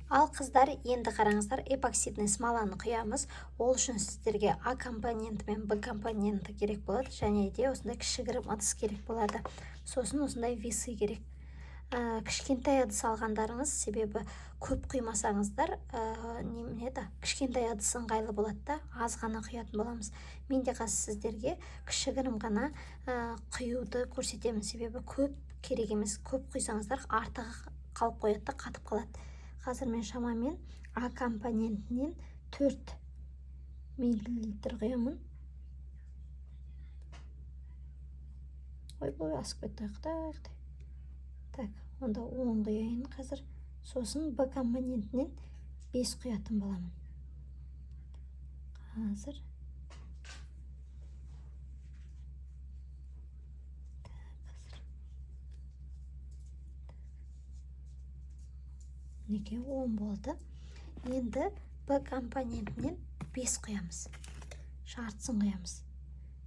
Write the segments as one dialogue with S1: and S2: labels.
S1: Ал, қыздар, енді қараңыздар, эпоксидный смоланы құямыз. Ол үшін сіздерге А компоненті мен Б компоненті керек болады және де осындай кішігірім ыдыс керек болады, сосын осындай весы керек. Кішкентай ыдыс алғандарыңыз, себебі көп құймасаңыздар, немене еді, кішкентай ыдыс ыңғайлы болады да, аз ғана құятын боламыз. Мен де қазір сіздерге кішігірім ғана құюды көрсетемін, себебі көп керек емес. Көп құйсаңыздар, артығы қалып қояды да, қатып қалады. Қазір мен шамамен А компонентінен 4 миллилитр құямын. Ойбой, асып кетті, құдай, құдай. Так, онда 10 құяйын қазір. Сосын Б компонентінен 5 құятын боламын қазір. Так, қазір, мінекей, 10 болды. Енді Б компонентінен 5 құямыз, жартысын құямыз,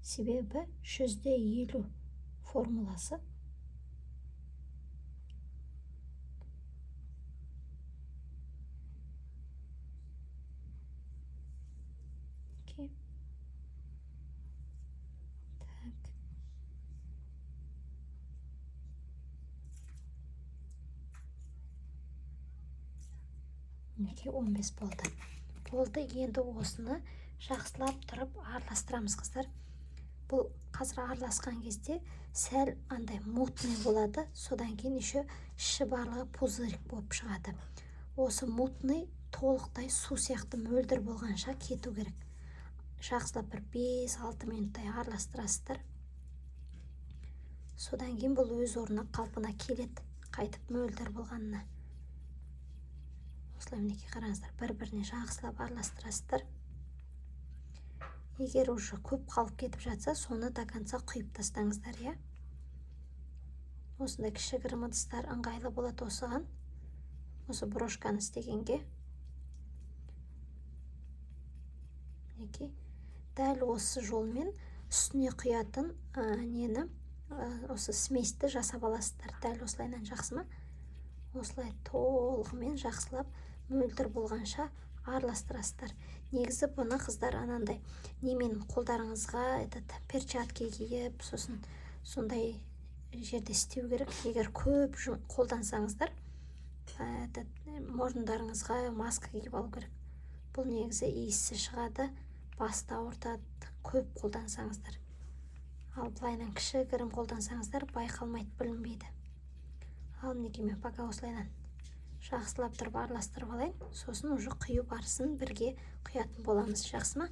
S1: себебі 150 формуласы. Окей. Так, мінекей, 15 болды. Болды, енді осыны жақсылап тұрып араластырамыз, қыздар. Бұл қазір араласқан кезде сәл андай мутный болады, содан кейін еще іші барлығы пузырик болып шығады. Осы мутный толықтай су сияқты мөлдір болғанша кету керек. Жақсылап бір 5-6 минуттай араластырасыздар. Содан кейін бұл өз орнына, қалпына келеді қайтып, мөлдір болғанына. Осылай, мінекей, қараңыздар, бір біріне жақсылап араластырасыздар. Егер уже көп қалып кетіп жатса, соны до конца құйып тастаңыздар, иә. Осындай кішігірім ыдыстар ыңғайлы болады осыған, осы брошканы істегенге. Мінекей, дәл осы жолмен үстіне құятын нені, осы смесьті жасап аласыздар дәл осылайынан. Жақсы ма? Осылай толығымен жақсылап мөлдір болғанша араластырасыздар. Негізі бұны, қыздар, анандай немен, қолдарыңызға этот перчатки киіп, сосын сондай жерде істеу керек. Егер көп қолдансаңыздар, этот мұрындарыңызға маска киіп алу керек. Бұл негізі иісі шығады, басты ауыртады көп қолдансаңыздар. Ал былайынан кішігірім қолдансаңыздар, байқалмайды, білінбейді. Ал мінекей, мен пока осылайынан жақсылап тұрып араластырып алайын, сосын уже құю барысын бірге құятын боламыз. Жақсы ма?